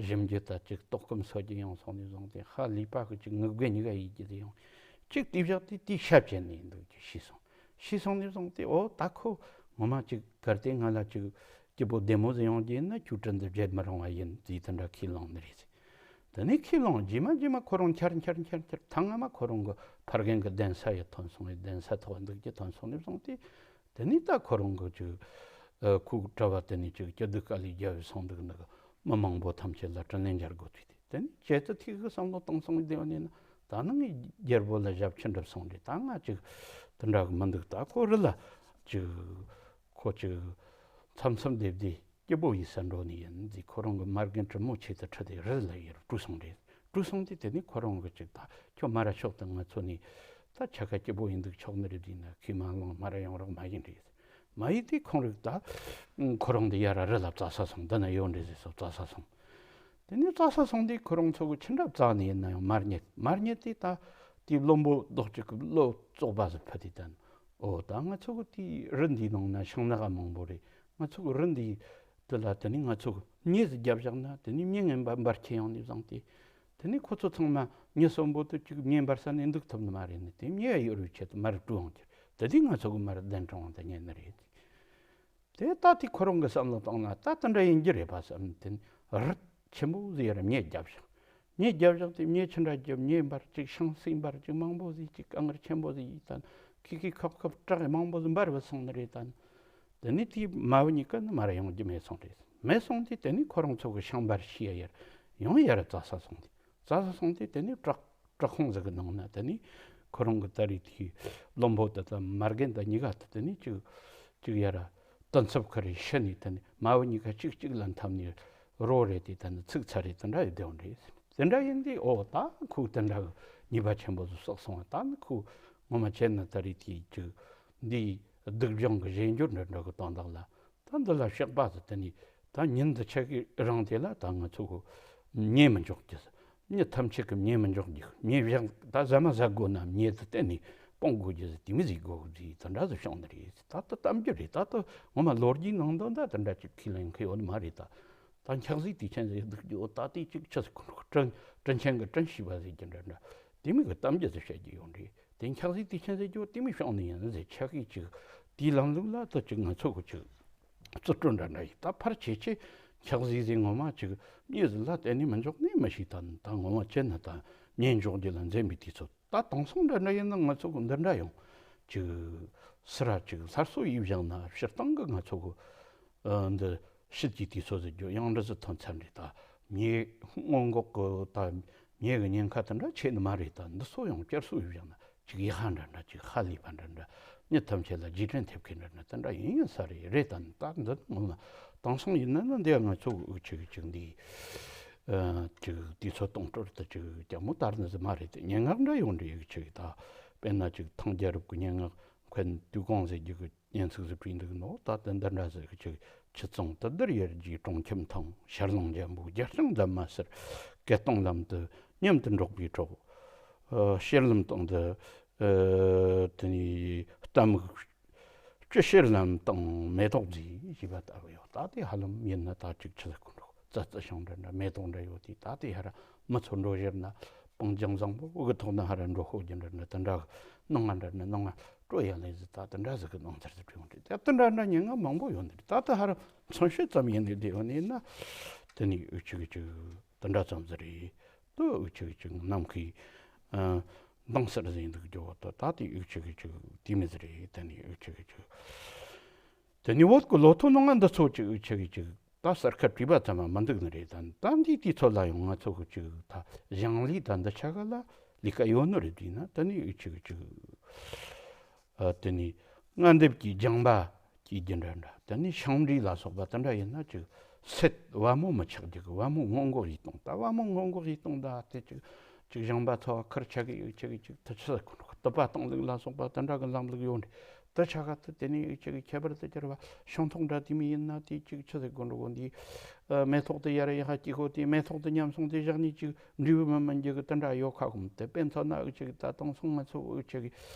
ཞིམ་རྒྱུ་ད་ཅིག་ལྟོགས་སྐོམ་གསོ་རྒྱུ་ཡོང་སོང་ནས་བཟུང་སྟེ། ཧ་ལས་པ་གི་ཅིག་ངུ་དགོད་གཉིས་ཀ་ཡེད་རྒྱུ་དེ་ཡོང་། ཅིག་དེ་བཞག་དེ་དེ་ཤ་བཅད་ནས་འདུག་རྒྱུ་ཤི་སོང་། ཤི་སོང་ནས་བཟུང་སྟེ། འོ་ད་ཁོ་ངོ་མ་ཅིག་གལ་ཏེ་ང་ལ་ཅིག་སྐྱིད་པོ་བདེ་མོ་ཟིག་ཡོང་རྒྱུ་ཡིན་ན་ཁྱོའི་དྲིན་འདི་བརྗེད་མི་རུང་བ་ཡིན་ཟེར་དེ་འདྲ་ཁས་བླངས་ནི་རེད་ཟེར། དེ་ནས་ཁས་བླངས་རྗེས་མ་རྗེས་མ་ཁོ་རང་འཁྱར་འཁྱར་འཁྱར་འཁྱར་ཐང་ང་མ་ཁོ་རང་གི་ཕ་རྒན་གི་གདན་ས་ཡི་ཐོན་སོང་བས། གདན་ས་ཐོག་འདུག་རྒྱུ་ཐོན་སོང་ནས་བཟུང་སྟེ། དེ་ནས་ད་ཁོ་རང་གི་ཅིག་ཨ་ཁོའི་གྲྭ་བ་དེ་ནས་ཅིག་སྐྱིད་སྡུག་དཀའ་ལས་རྒྱབ་བས་སོང་འདུག་ནི་གི་མི་མང་པོ་ཐམས་ཅད་ལ་དྲིན་ལན་འཇལ་དགོས་ཐུག་སྟེ། དེ་ནས་ཅེ་ཙི་ཐི་གི་བསམ་བློ་བཏང་སོང་བས། དེ་བ་ནས་ན་ད་ནི་ངའི་རྒྱལ་པོ་ལ་ཞབས་ཕྱི་འགྲུབ་སོང་རེད། ད་ང་ཅིག་དེ་འདྲ་གི་མི་འདུག་ད་ཁོ་རི་ལ་ཅིག་ཁོ་ཅིག་མཚམས་མཚམས་བསྡད་བསྡད་སྐྱིད་པོ་ཡེད་ས་འགྲོ་ནི་ཡིན་ཟེར། ཁོ་རང་གི་མ་རྒན་དྲིན་མོ་ཆེ་དུ་ཁྲིད་དེ་རི་ལ་ཡར་བྲོས་སོང་རེད། བྲོས་སོང་དུས་དེ་ནས་ཁོ་རང་གི་ཅིག་ད་ཁྱོད་མར་ར་ཤོག་དང་། ང་ཚོ་ནི་ད་ཆ་ག་སྐྱིད་པོ་ཡིན་འདུག་ཆོག་ནི་རེད་ཟེར་ན། ཁས་མ་བླངས་མར་ར་ཡོང་རོགས་མ་ཡིན་རེད། མ་ཡིན་དུས་ཁོང་རིགས་ད་ཁོ་རང་འདི་ཡར་རི་ལ་བཙལ་ས་སོང་། འདི་ན་ཡོད་རེད་ཟེར་སོང་བཙལ་ས་སོང་། དེ་ནས་བཙལ་ས་སོང་དུས་ཁོ་རང་ཚོ་གི་ཅི་འདྲ་བཙལ་ནི་ཡིན་ན་ཡང་མ་རྙེད། མ་རྙེད་དུས་ད་དེའི་བློན་པོ་རྡོག་གཅིག་གི་བློ་བཙོག་པ་ཟིག་ཕུད་དེ་ད་ནི། འོ་ད་ང་ཚོ་གི་དེའི་རི་འདིའི་ནང་ན་ཤིང་ནགས་མང་པོ་རེད། ང་ཚོ་གི་རི་འདིའི་དེ་ལ་དེ་ནས་ང་ཚོ་གི་མེ་ཟིག་བརྒྱབ་བཞག་ན་དེ་ནས་མེ་ངན་པ་འབར་ཁྱེར་ཡོང་ནས་བཟུང་སྟེ། དེ་ནས་ཁོ་ཚོ་ཚང་མ་མི་གསོན་པོ་དེ་ཅིག་མེ་འབར་ས་ནས་འདུག་ཐུབ་ནི་མ་རེད་ནི། དེ་མེ་གཡོར་བའི་ཆེད་དུ་མར་བྲོས་ཡོང་རྒྱུ་རེད། དེ་དུས་ང་ཚོ་གི་མར་གདན་དྲངས་དེ་ཉན་ནི་རེད། དེ་ལྟ་དུས་ཁོ་རང་གི་བསམ་བློ་བཏང་ན་ད་དེ་འདྲ་ཡིན་རྒྱུ་རེད་པ་བསམ་ནས། དེ་ནས་རི་ཆེན་པོ་ཟིག་ཡར་མེ་བརྒྱབ་བཞག་མེ་བརྒྱབ་བཞག་དེ་མེ་ཆི་འདྲ་བརྒྱབ། མེ་འབར་ཅིག་ཤིང་སིལ་འབར་ཅིག་མང་པོ་ཟིག་ཅིག་དཀའ་ངལ་ཆེན་པོ་ཟིག་ཡིན་ད་ནི། ཁི་ཁི་ཁབ་ཁབ་བྲག་མང་པོ་ཟིག་འབར་བ་སོང་ནི་རེད་ད་ནི། དེ་ནས་དེའི་མ་བུ་གཉིས་ཀ་ནི་མར་ཡོང་རྒྱུ་མེད་སོང་རེད། མེད་སོང་དུས་དེ་ནས་ཁོ་རང་ཚོ་གི་ཤིང་འབར་ཤི་ཡ་ཡར་ཡང་ཡར་བཙལ་ས་སོང་དུས། བཙལ་ས་སོང་དུས་དེ་ནས་བྲག་བྲག་ཁུང་ཟིག་གི་ནང་ན་དེ་ནས་ཁོ་རང་གི་ད་རེས་དེའི་བློན་པོ་དེ་དང་མ་རྒན་དང་གཉིས་ཀ་དེ་དེ་ནས་ཅིག་ཅིག་ཡར་གཏིང་ཚབ་ཁ་རེ་ཤི་ནས། དེ་ནས་མ་བུ་གཉིས་ཀ་གཅིག་གཅིག་ལ་འཐམས་ནས་རོ་རེད་དེ་དེ་ནས་ཚིག་ཚ་རེ་དེ་འདྲ་ཡོད་དེ་འོང་རེད། དེ་འདྲ་ཡིན་དུས་འོ་ད་ཁོས་དེ་འདྲ་གི་ཉེས་པ་ཆེན་པོ་ཟིག་བསགས་སོང་བ། ད་ནི་ཁོ་ངོ་མ་བྱས་ན་ད་རེས་དེའི་ཅིག་འདིའི་སྡུག་སྦྱོང་གི་རྗེས་འཇུག་འདྲ་འདྲ་གི་དོན་དག་ལ། ད་འདི་ལ་བཤགས་པ་ཟེར། དེ་ནས་ད་ཉིན་འདི་ཆ་གི་རིང་དེ་ལ་ད་ང་ཚོ་གི་ཉལ་མི་འཇོག་རྒྱུ། མྱི་ཐམས་ཅད་ཀྱིས་ཉལ་མི་འཇོག་རྒྱུ། མྱི་བཞག་ད་ཟ་མ་ཟ་དགོས་ན་མྱི་དེ་གཏན་ནས་སྤོང་དགོས་རྒྱུ་ཟེར། དེ་མོ་ཟིག་དགོས་ཟེར། དེ་འདྲ་ཟིག་བྱུང་ནི་རེད། ད་ལྟ་གཏམ་རྒྱུད་རེད། ད་ལྟ་ངོ་མ་ལོ་རྒྱུས་ནང་དོན་ད་དེ་འདྲ་ཅིག་ཁས་ལེན་མཁན་ཡོད་ནི་མ་རེད། ད་ད་འཁྱག་ཟས་དུས་ཆེན་ཟེར་འདུག་རྒྱུ། ད་དེ་ཅིག་ཆི་ཟིག་ཁོ་དྲིན་དྲིན་ཆེན་གྱི་དྲིན་ཞུས་པ་ཟེར་རྒྱུ་འདྲ་འདྲ། དེ་མོ་གི་གཏམ་རྒྱུད་ཟིག་བཤད་རྒྱུ་ཡོད་རེད། དེ་འཁྱག་ཟས་དུས་ཆེན་ཟེར་རྒྱུ་དེ་མོ་བྱུང་ནི་ཡིན་ཟེར། ཆ་ཤས་ཅིག་དེའི་ལམ་ལུགས་ལ་ད་ཅིག་ང་ཚོ་གི་ཅིག་རྩིས་སྤྲོད་འདྲ་འདྲ་ཡིན། ད་ཕལ་ཆེར་ཆེ་འཁྱག་ཟས་ཟེར་ངོ་མ་ཅིག་མྱི་ཟིག་ལ་གཏན་ནས་མི་འཇོག་ནི་མི་ཤེས། ད་ད་ངོ་མ་ཅི་ན་ད་ཉེན་འཇོག་རྒྱུ་ལ་འཛེམ་པའི་དུས་ཚོད། ད་དེང་སང་འདྲ་འདྲ་ཡིན་ན་ང་ཚོ་གི་འདི་འདྲ་ཡོང་། ཅིག་སི་ར་ཅིག་སླར་གསོ་ཡེ་བཞག་ན་སྤྱིར་བཏང་གི་ང་ཚོ་གི་ཨ་འདི་ཕྱི་གི་དུས་ཚོད་ཟེར་རྒྱུ་ཡང་འདྲ་ཟིག་ཐོན་ཚར་རེད། ད་མྱེ་སྔོན་འགོག་གི་ད་མྱེ་གི་ཉེན་ཁ་དེ་འདྲ་ཆེ་ནི་མ་རེད། ད་འདི་ཚོ་ཡང་བསྐྱར་གསོ་ཡེ་བཞག་ན་ཅིག་ཡག་པ་འདྲ་འདྲ། ཅིག་ཧ་ལས་པ་འདྲ་འདྲ། མྱི་ཐམས་ཅད་ལ་རྗེས་དྲན་ཐེབས་མཁན་འདྲ་འདྲ་དེ་འདྲ་ཡིན་ཡིན་ས་རེད། རེད། ད་ད་འདི་ངོ་མ་དེང་སང་ཡིན་ན་ནི་འདི་ང་ཚོ་གི་འུ་ཅག་གི་ཅིག་འདི་ཨ་ཅིག་དུས་ཚོད་གཏོང་སྤྲོད་དུ་ཅིག་ཅང་མོ་ལྟར་ནི་ཟིག་མ་རེད། དེ་སྙན་ངག་འདྲ་ཡོང་འདྲ་ཡོད་ཅིག། ད་དཔེར་ན་ཅིག་ཐང་རྒྱལ་རབས་ཀྱི་སྙན་ངག་མཁན་དུས་གང་ཟེར་རྒྱུ་གི་སྙན་ཚིག་ཟིག་བྲིས་འདུག་ནོ། ད་དེ་འདི་འདྲ་ཟིག་ཅིག། ཆུ་ཚང་དུ་དར་ཡར་རྒྱས་གྲོང་ཁྱིམ་ཐང་། ཤར་ལུང་འཇམ་པོ་རྒྱ་ལྕང་འཛམ་མ་ཟེར། སྐད་གཏོང་ལམ་དུ་མཉམ་དུ་འགྲོགས་པའི་གྲོགས། ཨ་བཤད་ལམ་སྟེང་དུ་ཨ་དེ་ནས་རྟ་རྨིག། སྤྱི་བཤད་ལམ་སྟེང་མེ་ཏོག་མཛེས་ཞེས་པ་ལྟ་བུ་ཡོད། ད་དེ་ཧ་ལམ་ཡིན་ན་ད་ཅིག་ཆུ་ཟེར་གོ་འགྲོ། རྩྭ་རྩི་ཤིང་འདྲ་འདྲ་མེ་ཏོག་འདྲ་ཡོད་དེ། ད་དེ་ཧར་མི་ཚོ་འགྲོ་བཞིན་ན་སྤང་ལྗང་བཟང་པོ་གི་ཐོག་ན་ཧར་འགྲོ་ཤོག་རྒྱུ་འདྲ་འདྲ། དེ་འདྲ་གི་སྣང་བ་འདྲ་འདྲ་སྣང་བ་སྤྲོ་ཡ་ལེ་ཟིག། ད་དེ་འདྲ་ཟིག་གི་སྣང་ཚུལ་ཟིག་བྱུང་རེད། ད་དེ་འདྲ་འདྲ་སྙན་ངག་མང་པོ་ཡོད་ནི་རེད། ད་དེ་ཧར་མཚོན་བྱེད་ཙམ་ཡིན་ནི་དེ་ཡོད་ནི་ན་དེ་ནི་འུ་ཅག་གི་ཅིག་དེ་འདྲ་ཙམ་ཟིག་རེད། དེ་འུ་ཅག་གི་ཅིག་ནམ་མཁའི་ཨ་མདངས་གསེར་ཟིག་འདུག་རྒྱུ་བོ་དེ། ད་དེ་འུ་ཅག་གི་ཅིག་དེ་མོ་ཟིག་རེད། དེ་ནི་འུ་ཅག་གི་ཅིག་དེ་ནི་བོད་ཀྱི་ལོ་ཐོ་ནང་ང་འདི་ཚོ་ཅིག་འུ་ཅག་གི་ཅིག་ད་གསར་ཁ་བྲིས་པ་ཙམ་མ་མི་འདུག་ནི་རེད། ད་ད་འདིའི་དུས་ཚོད་ལ་ཡང་ང་ཚོ་གི་ཅིག་ད་ཞིང་ལས་ད་འདི་ཆ་ག་ལ་ལས་ཀ་ཡོད་ནི་རེད་བསྡུས་ན། དེ་ནི་འུ་ཅག་གི་ཅིག་ཨ་དེ་ནི་སྔ་འདེབས་ཀྱི་ལྗང་པ་གི་རྒྱུ་འདྲ་འདྲ། དེ་ནི་ཤིང་འབྲས་ལ་སོགས་པ་དེ་འདྲ་ཡིན་ན་ཅིག་སེར་བ་མོ་མི་ཆགས་རྒྱུ་གི་བ་མོ་སྔོན་འགོག་ཡེ་གཏོང་། ད་བ་མོ་སྔོན་འགོག་ཡེ་གཏོང་ད་དེ་ཅིག་ཅིག་ཞིང་པ་ཚོ་ཁུར་ཆ་གི་འུ་ཅག་གི་ཅིག་དེ་ཆི་ཟེར་གོ་འགྲོ། དུ་པ་གཏོང་ལུགས་ལ་སོགས་པ་དེ་འདྲ་གི་ལམ་ལུགས་ཡོད་རེད། དེ་ཆ་ག་དེ་དེ་ནས་འུ་ཅག་གི་ཁྱད་པར་དུ་གྱུར་པ་ཤིང་ཐོག་འདྲ་དེ་མོ་ཡིན་ན་དེ་ཅིག་ཆི་ཟེར་དགོས་འགྲོ་གོ། འདི་ཨ་མེ་ཏོག་དེ་ཡར་ཡར་སྐྱེ་ཤོག། དེ་མེ་ཏོག་དེ་ཉམས་སོང་དེ་བཞག་ནས་ཅིག་འབྲས་བུ་མི་སྨིན་རྒྱུ་གི་དེ་འདྲ་ཡོད་ཁ་གོ། དེ་དཔེ་མཚོན་ན་འུ་ཅག་གི་ད་དེང་སང་ང་ཚོ་འུ་ཅག་གི་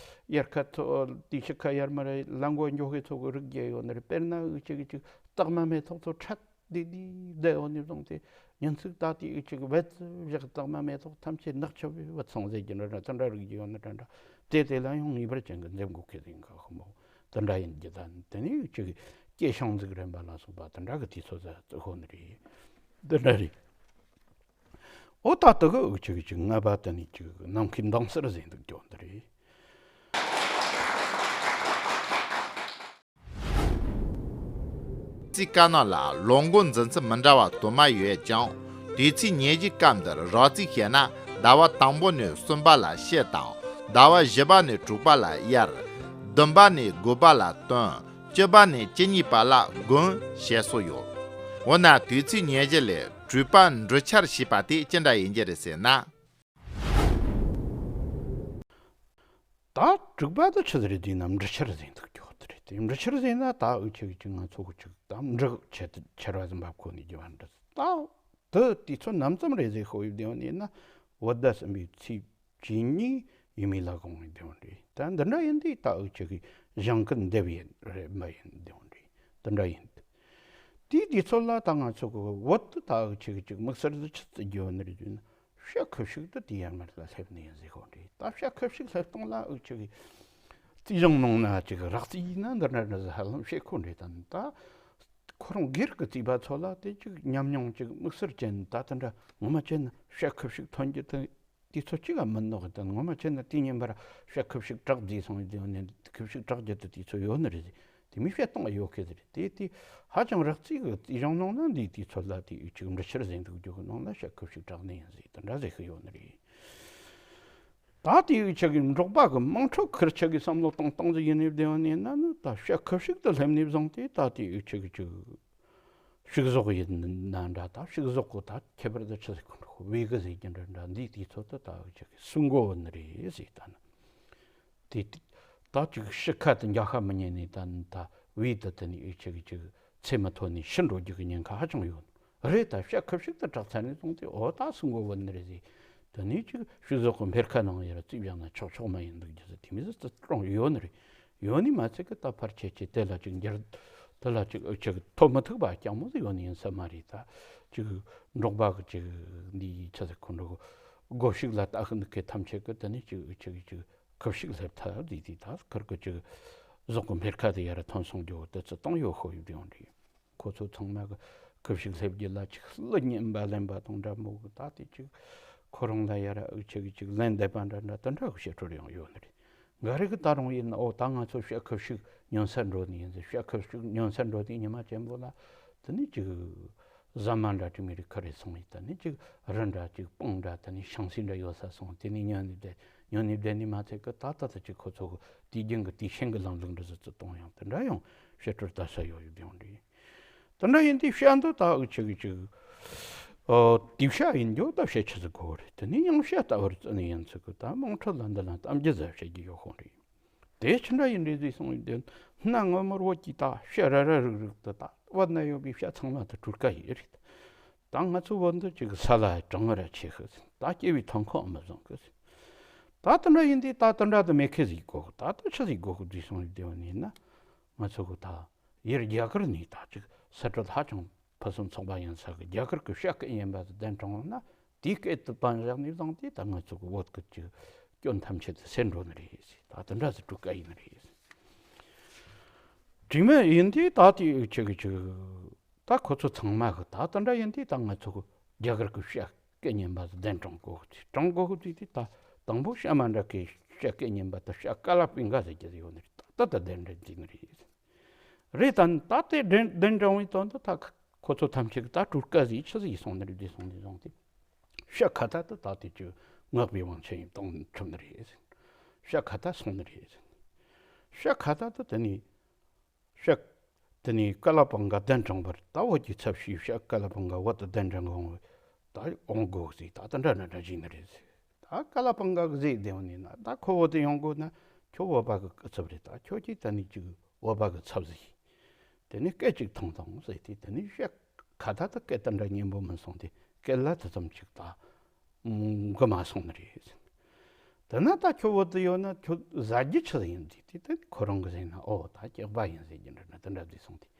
དབྱར་ཁ་ཚོ་དེ་ཕྱི་ཁ་ཡར་མར་ལ་མགོ་འགྱོ་ཤེས་ཚོ་གི་རིགས་རྒྱུ་ཡོད་ནི་རེད། དཔེར་ན་འུ་ཅག་གི་ཅིག་སྟག་མ་མེ་ཏོག་ཚོ་འཕྲད་དེ་དེ་བསྡད་ཡོད་ནས་བཟུང་སྟེ་ཉིན་ཚིག་ད་དེ་འུ་ཅག་གི་བེད་བཞག་སྟག་མ་མེ་ཏོག་ཐམས་ཅད་ནག་ཆུ་བས་བུད་སོང་ཟེར་རྒྱུ་འདྲ་འདྲ། དེ་འདྲ་རིགས་རྒྱུ་ཡོད་ནི་འདྲ་འདྲ། དེ་དེ་ལ་ཡང་ངེས་པར་ཅན་གྱི་འཛེམ་དགོས་ཁེལ་ཡིན་ཁ་ཤོ་མོ། དེ་འདྲ་ཡིན་རྒྱུ་དང་དེ་ནས་འུ་ཅག་གི་སྐྱེ་ཤིང་འཛུགས་རིམ་པ་ལ་སོགས་པ་དེ་འདྲ་གི་དུས་ཚོད་ཟ་རྩི་ཤོ་ནི་རེད། འདི་འདྲ་རེད། ཨོ་ད་དེ་གི་འུ་ཅག་གི་ཅིག་ལྔ་པ་དེ་ནས་ཅིག་ནམ་མཁའི་མདངས་གསེར་ཟེར་འདུག་རྒྱུ་འདི་རེད། རྩིས་དཀར་ནག་ལ་ལོ་འགོ་འཛིན་ཚུལ་མི་འདྲ་བ་དུ་མ་ཡོད་ཀྱང་། དུས་ཚིགས་ཉེར་བཞིའི་སྐབས་འདིར་རགས་རྩིས་བཤད་ན། ཟླ་བ་དང་པོ་ནས་གསུམ་པ་ལ་ཤེལ་དང་། ཟླ་བ་བཞི་པ་ནས་དྲུག་པ་ལ་དབྱར། བདུན་པ་ནས་དགུ་པ་ལ་སྟོན། བཅུ་པ་ནས་བཅུ་གཉིས་པ་ལ་དགུན་ཞེས་སོགས་ཡོད། འོ་ན་དུས་ཚིགས་ཉེར་བཞི་ལས་དྲུག་པ་འབྲུ་ཆར་ཞེས་པ་དེ་ཅི་འདྲ་ཡིན་རྒྱུ་རེད་ཟེར་ན། ད་དྲུག་པ་དེ་ཆི་ཟིག་རེད་ཟེར་ན་འབྲུ་ཆར་ཟེར་འདུག་རྒྱུ་དེ་རེད། དེ་འབྲུ་ཆར་ཟེར་ན་ད་འུ་ཅག་གི་ཅིག་ང་ཚོ་གི་ཅིག་ད་འབྲུ་ཆར་ཆར་བ་ཟིན་པ་ཁོ་ནས་རྒྱུ་བ་འདྲ། ད་དེ་དུས་ཚོད་ནམ་ཙམ་རེད་ཟེར་ཤོ་ཡོད་དེ་ཡོད་ནས་ན། བོད་ཟླ་གསུམ་པའི་ཚེས་བཅུ་གཉིས་ཡས་མས་ལ་གོང་ཡིན་དེ་ཡོད་རེད། ད་འདི་འདྲ་ཡིན་དུས་ད་འུ་ཅག་གི་ཞིང་ཁུལ་འདེབས་ཡིན་རེད་མ་ཡིན་དེ་ཡོད་རེད། འདི་འདྲ་ཡིན། དེའི་དུས་ཚོད་ལ་ད་ང་ཚོ་གི་བོད་དུ་ད་འུ་ཅག་གི་ཅིག་དམིགས་བསལ་དུ་ཆི་བརྩི་རྒྱུ་ཡོད་ནི་རེད་ཟེར་ན། བྱ་ཁུ་བྱུག་དེ་དེ་ཡར་མར་ལ་སླེབས་ནི་ཡིན་ཟེར་ཤོ་འདྲ། ད་བྱ་ཁུ་བྱུག་སླེབས་སྟངས་ལ་འུ་ཅག་གི་རྩིས་གཞུང་ནང་ན་ཅིག་རགས་རྩིས་ཡིན་ན་འདི་འདྲ་འདྲ་ཟེར་ཧ་ལམ་བཤད་ཁོ་འདྲ། ད་ནི་ད་ཁོ་རང་སྒེར་གྱི་རྩིས་པ་ཚོ་ལ་དེ་ཅིག་ཉམས་མྱོང་ཅིག་དམིགས་བསལ་ཅན་ད་དེ་འདྲ་ངོ་མ་བྱས་ན་བྱ་ཁུ་བྱུག་ཐོན་རྒྱུ་དེ་དུས་ཚོད་གཅིག་ག་མིན་ནོ་གི། ད་ངོ་མ་བྱས་ན་དེ་ཉིན་པར་བྱ་ཁུ་བྱུག་བྲག་རྫིས་སོང་ཡོད་དེ་ཡོད་ནས་ཁུ་བྱུག་བྲག་རྒྱུ་དེ་དུས་ཚོད་ཡོད་ནི་རེད། དེ་མི་བཤད་སྟངས་ཡོད་ཁེལ་རེད། དེ་དེ་ཧ་ཅང་རགས་རྩིས་ཀྱི་རྩིས་གཞུང་ནང་ན་འདིའི་དུས་ཚོད་ལ་དེ་ཅིག་འབྲུ་ཆར་ཟེར་འདུག་རྒྱུ་གི་ནང་ན་བྱ་ཁུ་བྱུག་བྲག་ནི་ཡིན་ཟེར་དེ་འདྲ་ཟེར་གི་ཡོད་ནི་རེད། ད་དེ་འུ་ཅག་གི་འབྲོག་པ་གི་དམངས་ཁྲོད་ཁུར་ཆ་གི་བསམ་བློ་གཏོང་སྟངས་ཟིག་ཡིན་ནི་བདེ་བ་ནས་ན་ནི། ད་བྱ་ཁུ་བྱུག་ཏུ་སླེབས་ནས་བཟུང་སྟེ་ད་དེ་འུ་ཅག་གི་ཅིག་བྱུག་ཟོག་ཡིན་ན་འདྲ། ད་བྱུག་ཟོག་གི་ད་ཁྱད་པར་དུ་ཆི་ཟེར་གོ་འགྲོ་གི། བེ་གི་ཟེར་གྱི་འདྲ་འདྲ། འདིའི་དུས་ཚོད་དུ་ད་འུ་ཅག་གི་སུན་གོ་བུད་ནི་རེད་ཟེར། ད་ནི་དེ་ད་ཅིག་ཕྱི་ཁ་དུ་འཇག་ཤ་མི་ཉན་ནས། ད་ནི་ད་བེ་དུ་དེ་ནི་འུ་ཅག་གི་ཅིག་ཚེ་མི་ཐོན་ནས་ཤི་འགྲོ་རྒྱུ་གི་ཉེན་ཁ་ཧ་ཅང་ཡོད་རེད། ད་བྱ་ཁུ་བྱུག་ཏུ་གྲགས་ཚར་ནས་བཟུང་སྟེ་འོ་ད་སུན་གོ་བུད་ནི་རེད་ཟེར། དེ་ནས་ཅིག་བྱུག་ཟོག་གི་འཕེལ་ཁ་ནང་ཡར་རྩིས་བཞག་ན་ཆོག་ཆོག་མ་ཡིན་འདུག་རྒྱུ་ཟེར། དེ་མི་ཟེར་ཏུ་གྲོང་ཡོད་ནི་རེད། ཡོད་ནི་མ་ཚད་ཀི་ད་ཕར་ཆེ་ཆེ་དེ་ལ་ཅིག་འགྱུར། དེ་ལ་ཅིག་འུ་ཅག་ཐོབ་མི་ཐུབ་པ་རྐྱང་མོ་ཟིག་ཡོད་ནི་ཡིན་ས་མ་རེད། ད་ཅིག་འབྲོག་པ་གི་ཅིག་འདིའི་ཆ་ཟིག་ཁོ་འགྲོ་གི་སྒོ་ཕྱུགས་ལ་ལྟ་ཤི་འདུག་ཁེ་ཐམས་ཅད་ཀི་དེ་ནས་ཅིག་འུ་ཅག་གི་ཅིག་ ཁུ་བྱུག་སླེབས་ཐབས་བཟོས་ཏེ། ད་ཁུར་གི་ཅིག་ཟོག་གི་འཕེལ་ཁ་དེ་ཡར་ཐོན་སོང་རྒྱུ་དེ་ཚོ་གཏོང་ཡོད་ཤོ་ཡོད་ཡོང་རེད། ཁོ་ཚོ་ཚང་མ་གི་ཁུ་བྱུག་སླེབས་རྒྱུ་ལ་ཅིག་གླུ་སྙན་པ་ལེན་པ་དང་འདྲ་མོ་གི། ད་དེ་ཅིག་ཁོ་རང་ལ་ཡར་འུ་ཆེ་གི་ཅིག་ལན་འདེབས་པ་འདྲ་འདྲ་དེ་འདྲ་གི་བཤད་སྲོལ་ཡང་ཡོད་ནི་རེད། འགའ་རེ་གི་ད་རུང་ཡིན་ན། ཨོ་ད་ང་ཚོ་བྱ་ཁུ་བྱུག་ཉོ་སར་འགྲོ་ནི་ཡིན་ཟེར། བྱ་ཁུ་བྱུག་ཉོ་སར་འགྲོ་དུས་ཉི་མ་ཆེན་པོ་ལ་དེ་ནས་ཅིག་ཟ་མ་འདྲ་ཅིག་མི་རིགས་ཁ་རེ་སོང་ཡིན། དེ་ནས་ཅིག་རི་འདྲ་ཅིག་སྤང་འདྲ་དེ་ནས་ཤིང་སི་འདྲ་ཡོད་ས་སོང་། དེ་ནས་ཉོ་ནི་བསྡད། ཉོ་ནི་བསྡད་ནི་མ་ཚད་གི། ད་ལྟ་ད་ཅིག་ཁོ་ཚོ་གི་དུས་རྒྱུན་གི་དུས་ཆེན་གི་ལམ་ལུགས་འདྲ་ཟིག་ཙི་གཏོང་ཡང་དེ་འདྲ་ཡང་བཤད་སྲོལ་ད་ས་ཡོད་ཡོད་ཡོང་རེད། དེ་འདྲ་ཡིན་དུས་བྱ་འདི་ད་འུ་ཆེ་གི་ཅིག་ཨོ་དེ་བྱ་ཡིན་རྒྱུ་ད་བཤད་ཆི་ཟིག་དགོས་རེད། དེ་ནས་ཡང་བྱ་ལྟ་བུར་བརྩི་ནི་ཡིན་ཚུལ་གི་ད་དམངས་ཁྲོད་ལ་འདི་ལ་གཏམ་རྒྱུད་ཟིག་བཤད་རྒྱུ་ཡོད་ཤོང་རེད། དེ་ཅི་འདྲ་ཡིན་རེད་ཟེར་སོང་ཡིན་དུས། སྣ་ངོ་མར་བོད་ཀྱི་ད་བྱ་ར་ར་རིག་རིག་ཏུ་ད་བོད་ན་ཡོད་པའི་བྱ་ཚང་མ་ད་སྤྲུལ་སྐལ་ཡིན་རེད། ད་ང་ཚོ་བོད་འདི་ཅིག་ས་ལ་གྲང་ངར་ཆེ་ཤི། ད་སྐྱེ་བའི་ཐོན་ཁུངས་མི་བཟང་གི། ད་དེ་འདྲ་ཡིན་དུས་ད་དེ་འདྲ་དུ་མེད་ཁེ་ཟིག་གོ་གི། ད་ད་ཆི་ཟིག་གོ་གི་དུས་སོང་ཡིན་དེ་བ་ནི་ན། ང་ཚོ་གི་ད་ཡུལ་རྒྱ་གར་ནས་ད་ཅིག་ས་ཁྲོད་ཧ་ཅང་ཕུན་སུམ་ཚོགས་པ་ཡིན་ས་གི་རྒྱ་གར་གི་བྱ་སྐད་སྙན་པ་དུ་གདན་དྲངས་ན། དེའི་སྐད་དུ་བཏང་བཞག་ནས་བཟུང་སྟེ་ད་ང་ཚོ་གི་བོད་ཀྱི་ཅིག་སྐྱོན་ཐམས་ཅད་དུ་སེལ་འགྲོ་ནི་རེད་ཟེར། ད་དེ་འདྲ་ཟེར་སྤྲུལ་སྐལ་ཡིན་ནི་རེད་ཟེར། དྲི་མེད་ཡིན་དུས་ད་དེ་ཆེ་གི་ཆེ་གི། ད་ཁོ་ཚོ་ཚང་མ་གི་ད་དེ་འདྲ་ཡིན་དུས་ད་ང་ཚོ་གི་རྒྱ་གར་གི་བྱ་སྐད་སྙན་པ་ཟིག་གདན་དྲངས་དགོས་གི། དྲངས་དགོས་གི་དུས་དེ་ད་དང་པོ་བྱ་མ་འདྲ་གི་བྱ་སྐད་སྙན་པ་ད་བྱ་ཀ་ལ་པིང་ག་ཟེར་གྱི་ཡོད་ནི་རེད། ད་ད་གདན་འདྲེན་བྱས་ནི་རེད། རེད། ད་ད་དེ་གདན་གདན་དྲངས་པའི་དོན་དུ་ད་ཁོ་ཚོ་ཐམས་ཅད་ཀྱིས་ད་སྤྲུལ་སྐལ་ཟིག་ཆི་ཟིག་སོང་ནི་རེད། འདི་སོང་འདི་སོང་སྟེ། བྱ་ཁ་ད་དུ་ད་དེ་ཅིག་སྔགས་པའི་དབང་ཆེན་ཡིན་གཏོང་ཐུབ་ནི་རེད། བྱ་ཁ་ད་སོང་ནི་རེད། བྱ་ཁ་ད་དུ་དེ་ནས་བྱ་དེ་ནས་ཀ་ལ་པང་ག་གདན་དྲངས་པར། ད་བོད་ཀྱི་ཚབ་ཞུས་བྱ་ཀ་ལ་པང་ག་བོད་དུ་གདན་དྲངས་འོང་བས། ད་འོང་དགོས་ཟིག་ད་དེ་འདྲ་འདྲ་འདྲ་བྱས་ནི་རེད། ད་ཀ་ལ་པང་ག་གི་ཟེར་བདེ་བ་ནི་ན། ད་ཁོ་བོད་དུ་ཡོང་དགོས་ན་ཁྱོད་བོད་པ་གི་སྐུ་ཚབ་རེད། ད་ཁྱོད་ཀྱིས་ད་ནི་ཅིག་བོད་པ་གི་ཚབ་ཟིག་དེ་ནས་སྐད་ཅིག་ཐོངས་དང་ཟེར་ཏེ། དེ་ནས་བྱ་ཁ་ད་ད་སྐད་ད་འདྲ་སྙན་པོ་མི་སོང་སྟེ། སྐད་ལ་དེ་ཙམ་ཅིག་ད་མགུ་མ་སོང་ནི་རེད། དེ་ན་ད་ཁྱོད་བོད་དུ་ཡོད་ན་ཁྱོད་ཟ་རྒྱུ་ཆི་ཟིག་ཡིན་ཟེར་ཏེ། དེ་ཁོ་རང་གི་ཟེར་ན། ཨོ་ད་སྐྱག་པ་ཡིན་ཟེར་རྒྱུ་འདྲ་འདྲ་དེ་འདྲ་ཟིག་སོང་སྟེ།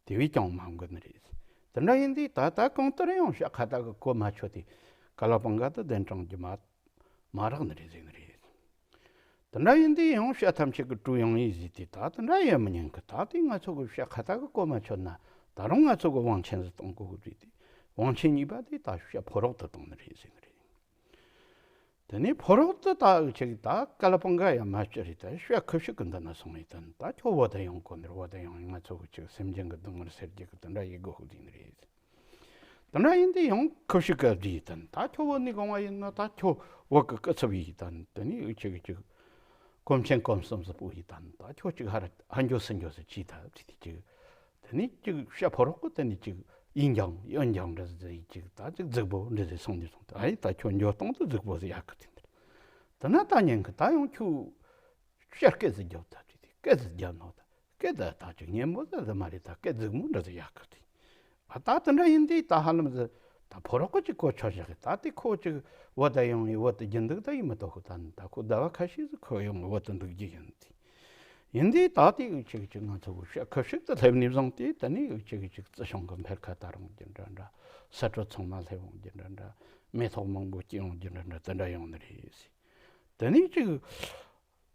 དེ་བས་ཀྱང་མ་མགུ་ནི་རེད། དེ་འདྲ་ཡིན་དུས་ད་ད་གང་ལྟར་ཡང་བྱ་ཁ་ད་གི་གོ་མ་ཆོད་དེ་ཀ་ལ་པང་ག་ད་གདན་དྲངས་རྒྱུ་མ་མ་རག་ནི་རེད་ཟེར་ནི་རེད། དེ་འདྲ་ཡིན་དུས་ཡང་བྱ་ཐམས་ཅད་ཀྱི་སྤྲུལ་དབྱངས་ཡིན་ཟེར་ཏེ། ད་དེ་འདྲ་ཡིན་མི་ཉན་གི། ད་དེ་ང་ཚོ་གི་བྱ་ཁ་ད་གི་གོ་མ་ཆོད་ན་ད་རུང་ང་ཚོ་གི་དབང་ཆེན་ཟིག་གཏོང་དགོས་གི་ཟེར་ཏེ། དབང་ཆེན་གཉིས་པ་དེ་ད་བྱ་ཕོ་རོག་ཏུ་གཏོང་ནི་རེད་ཟེར་ནི་རེད། དེ་ནས་ཕོ་རོག་ཏུ་ད་འུ་ཆེ་གི་ད་ཀ་ལ་པང་ག་ཡང་མ་བཅར་རེད། ད་བྱ་ཁུ་བྱུག་གི་འདི་ན་སོང་ཡིན་ད། ད་ཁྱོད་བོད་དུ་ཡོང་དགོས་ནི་རེད། བོད་དུ་ཡོང་ཡིན་ང་ཚོ་གི་ཅིག་སེམས་ཅན་གི་སྡུག་བསྔལ་སེལ་རྒྱུ་གི་དེ་འདྲ་ཡེད་དགོས་གི་ཟེར་ནི་རེད། དེ་འདྲ་ཡིན་དུས་ཡང་ཁུ་བྱུག་ག་བྲིས་དང་། ད་ཁྱོད་བོད་ནས་གང་བ་ཡིན་ན་ད་ཁྱོད་བོད་གི་སྐུ་ཚབ་ཡིན་དང་། དེ་ནས་འུ་ཆེ་གི་ཅིག་གོམ་ཆེན་གོམ་གསུམ་ཟིག་པོ་ཡིན་དང་། ད་ཁྱོད་ཅིག་ཧར་ཧ་འགྱོ་སུ་འགྱོ་སུ་ཅིག་ད་བྲིས་ཏེ་ཅིག་དེ་ནས་ཅིག་བྱ་ཕོ་རོག་གི་དེ་ནས་ཅིག་ཡིན་ཀྱང་ཡོན་ཀྱང་འདྲ་ཟིག་ཅིག་ད་ཅིག་རྫིག་པོ་འདྲ་ཟིག་སོང་ནས་སོང་སྟེ། ཨ་ཡེ་ད་ཁྱོད་འགྱོ་སྟངས་དུ་རྫིག་པོ་ཟིག་ཡག་གི་དེ་འདྲ། དེ་ན་ད་ཉན་གི། ད་ཡང་ཁྱོད་བྱ་སྐད་ཟིག་རྒྱབ་ད་བྲིས་ཏེ། སྐད་ཟིག་རྒྱབ་ནོ་ད། སྐད་ད་ད་ཅིག་སྙན་པོ་ཟིག་ཟིག་མ་རེད། ད་སྐད་རྫིག་མོ་འདྲ་ཟིག་ཡག་གི་དེ། ཨ་ད་དེ་འདྲ་ཡིན་དུས་ད་ཧ་ལམ་ཟིག་ད་ཕོ་རོག་གི་ཅིག་གོ་ཆོད་བཞག་གི། ད་དེ་ཁོ་ཅིག་བོད་ད་ཡོང་ཡི་བོད་དུ་རྒྱུན་འདུག་ད་ཡི་མི་ཐོག་གི། ད་ད་ཁོ་ཟླ་བ་ཁ་ཤས་ཟིག་ཁོ་ཡོང་བོད་དུ་འདུག་རྒྱུ་ཡིན་དེ། ཡིན་དུས་ད་དེ་འུ་ཅིག་ཅིག་ང་ཚོ་བྱ་ཁུ་བྱུག་ཏུ་སླེབས་ནས་བཟུང་སྟེ། དེ་ནས་འུ་ཅིག་ཅིག་རྩི་ཤིང་གི་འཕེལ་ཁ་ད་རུང་རྒྱུ་འདྲ་འདྲ། ས་ཁྲོད་ཚང་མ་སླེབས་འོང་རྒྱུ་འདྲ་འདྲ། མེ་ཏོག་མང་པོ་སྐྱེ་འོང་རྒྱུ་འདྲ་འདྲ་དེ་འདྲ་ཡོང་ནི་རེད་ཟེར། དེ་ནས་ཅིག་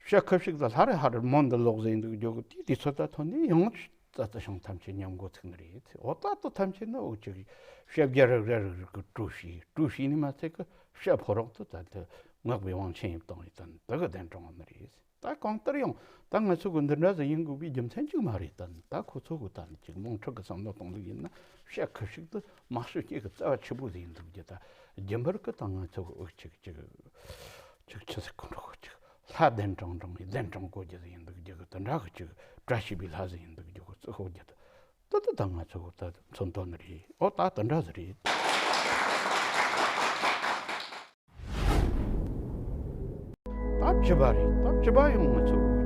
བྱ་ཁུ་བྱུག་ཏུ་ལྷ་རེ་ཧ་རེ་མོན་དུ་ལོག་ཟིན་འདུག་རྒྱུ་གི་དེ་དུས་ཚོད་ད་ཐོན་ནས་ཡང་རྩི་ཤིང་ཐམས་ཅད་ཉམས་འགོ་ཚུགས་ནི་རེད། འོ་ད་དུ་ཐམས་ཅད་ནི་འུ་ཅིག་བྱ་རྒྱ་རིགས་ར་རིགས་རིགས་ཀྱི་སྤྲུལ་བྱས། སྤྲུལ་བྱས་ནི་མ་ཚད་གི་བྱ་ཕོ་རོག་ཏུ་ད་དུ་སྔགས་པའི་དབང་ཆེན་ཡིན་གཏོང་ཡིན་ད་འདི་གི་གདན་དྲངས་ནི་རེད། ད་གང་ལྟར་ཡང་ད་ང་ཚོ་གི་འདི་འདྲ་ཟིག་ཡིན་དགོས་པའི་རྒྱུ་མཚན་ཅིག་མ་རེད། ད་ད་ཁོ་ཚོ་གི་ད་ནི་ཅིག་དམངས་ཁྲོད་ཀྱི་བསམ་བློ་གཏོང་ལུགས་ཡིན་ན་བྱ་ཁུ་བྱུག་ཏུ་དམར་ཤོག་སྐྱེས་ཀྱི་རྩ་བ་ཆེ་པོ་ཟིག་ཡིན་འདུག་རྒྱུ། ད་རྒྱུན་པར་གི་ད་ང་ཚོ་གི་འུ་ཅིག་ཅིག་ཅིག་ཆི་ཟིག་གོ་འགྲོ་གི། ཅིག་ལྷ་གདན་དྲངས་དྲངས་ནས་གདན་དྲངས་དགོས་རྒྱུ་ཟིག་ཡིན་འདུག་རྒྱུ་གི། དེ་འདྲ་གི་ཅིག་བཀྲ་ཤིས་པའི་ལྷ་ཟིག་ཡིན་འདུག་རྒྱུ་གི། རྩི་ཤོག་རྒྱུ་ད་ད་ད་ད་ང་ཚོ་གི་ད་མཚོན་དོན་ནི་རེད། འོ་ད་དེ་འདྲ་ཟིག་རེད། ད་བྱིས་པ་རེད། ད་བྱིས་པ་ཡང་ང་ཚོ་